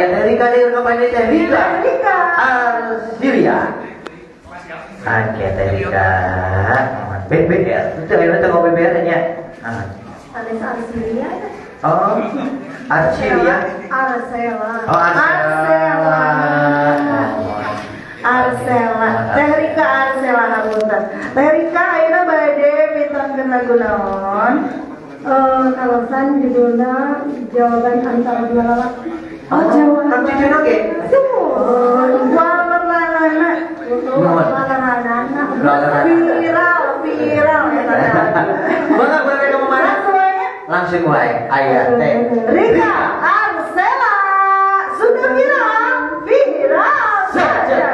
Teh Rika deui kapan Teh Rika? Rika. Arsilia. Oke, Teh Rika. BBR. Itu ayeuna teh BBR nya. Ah. Sanes Arsilia. Oh, Arsilia. Arsela. Oh, Arsela. Arsela. Teh Rika Arsela, hapunten. Teh Rika ayeuna bade mitangkeun lagu naon? Kaleresan judulnya Jawaban Antara Dua Lalaki. Oh, jawaban. Kang cucu oge. Sumuhun. Waleranana. Nuhun. Waleranana. Waleranana. Viral, viral eta teh. Mangga boleh kamu mana? Langsung aja. Langsung wae aya Teh Rika Arsela sudah viral, viral saja.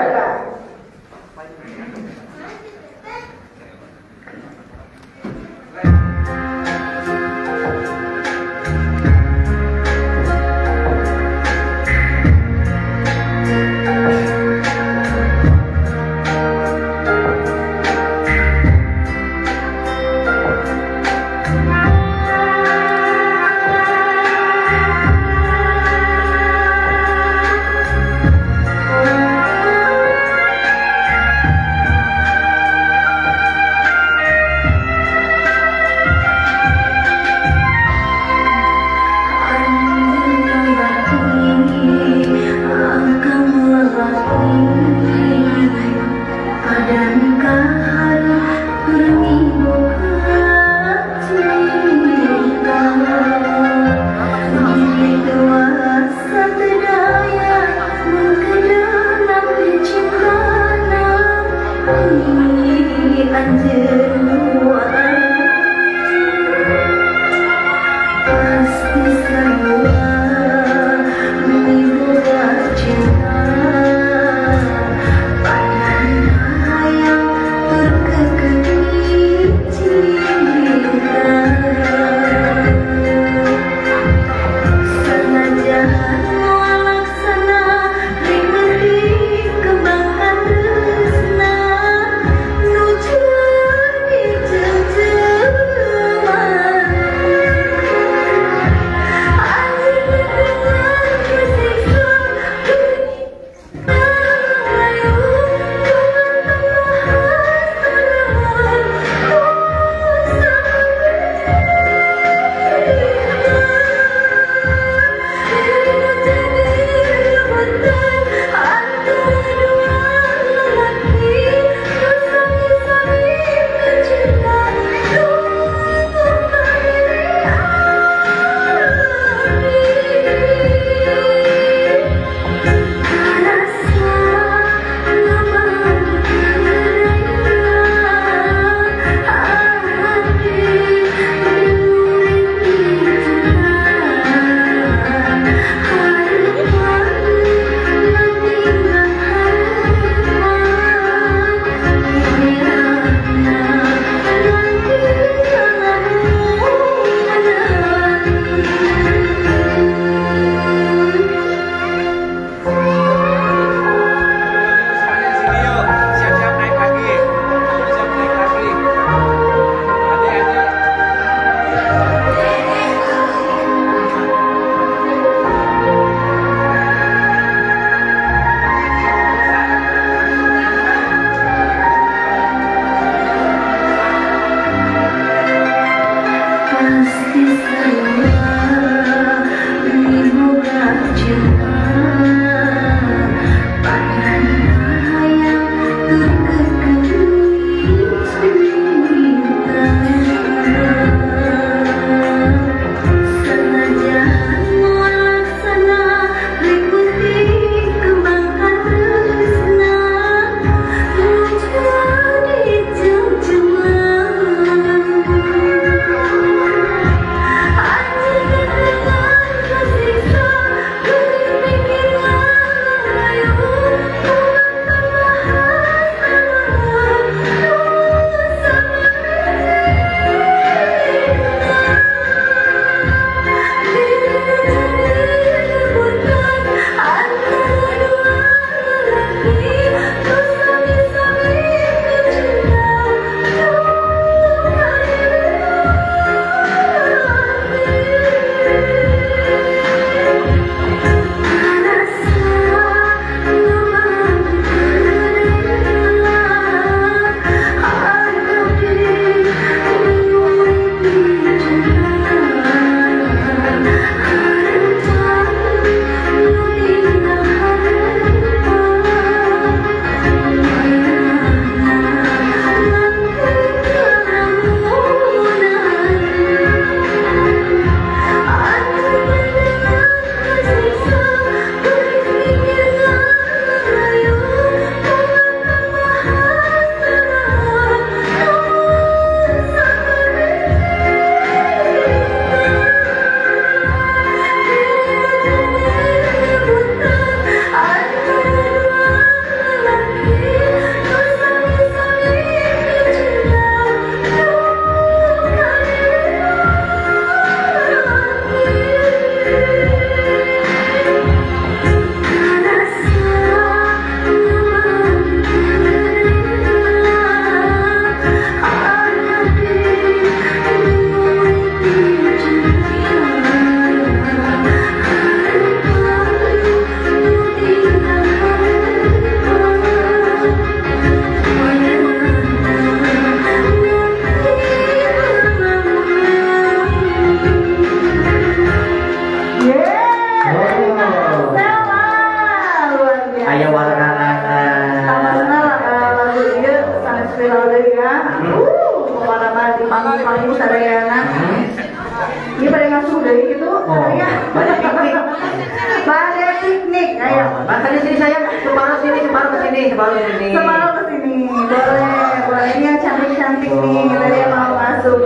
Piknik. Ayo. Oh, makan di sini sayang, separuh sini, separuh ke sini, separuh ke sini. Separuh ke sini. Boleh, boleh. Ini yang cantik-cantik nih, kita dia mau masuk.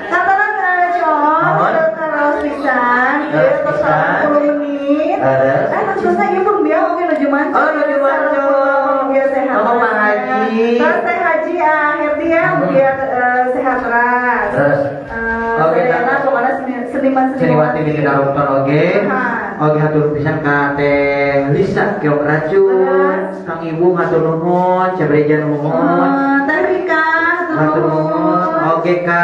Katakan cowok, Mohon. terus pisan, Terus terus pisan. 40 menit. Terus. Maksudnya ieu pun biar oke nuju mancung. Oh, nuju mancung. Biar sehat. Oh, Pak Haji. Terus Teh Haji Herdi ya, biar sehat terus. Terus. Oke, Sadayana Kak. pokoknya seniman Seniwati di nonton oge. Ha. Oge hatur pisan ka Teh Lisa Keok Racun. Terus. Kang Ibu hatur nuhun, Cebreja nuhun. Teh Rika, Hatur nuhun. Oge ka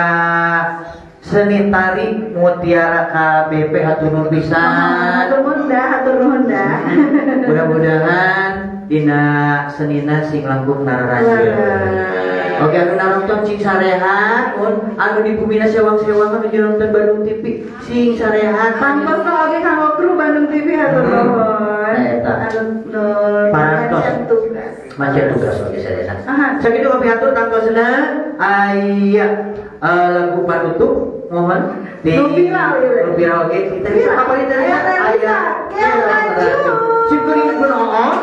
Seni Tari Mutiara KBP hatur nuhun pisan. Hatur nuhun dah, hatur nuhun dah. Mudah-mudahan dina senina sing langkung nararaja. Oke, anu nonton sing sarehat, mun anu di bumina sewang-sewang anu nonton Bandung TV sing sarehat. Pangkos oge kanggo kru Bandung TV hatur nuhun. Eta. Anu nu Parantos. macan tugas. Macan tugas oge sadayana. Aha. Sakitu kami atur tangtosna aya lagu panutup mohon di Nu viral ieu. Nu viral oge kita bisa Viral. apa di tadi? Aya Teh Lisa, Keok Racun. Sim kuring nuhun.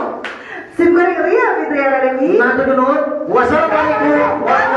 Sim kuring Ria Fitriana Dewi. Matur nuhun. Wassalamualaikum.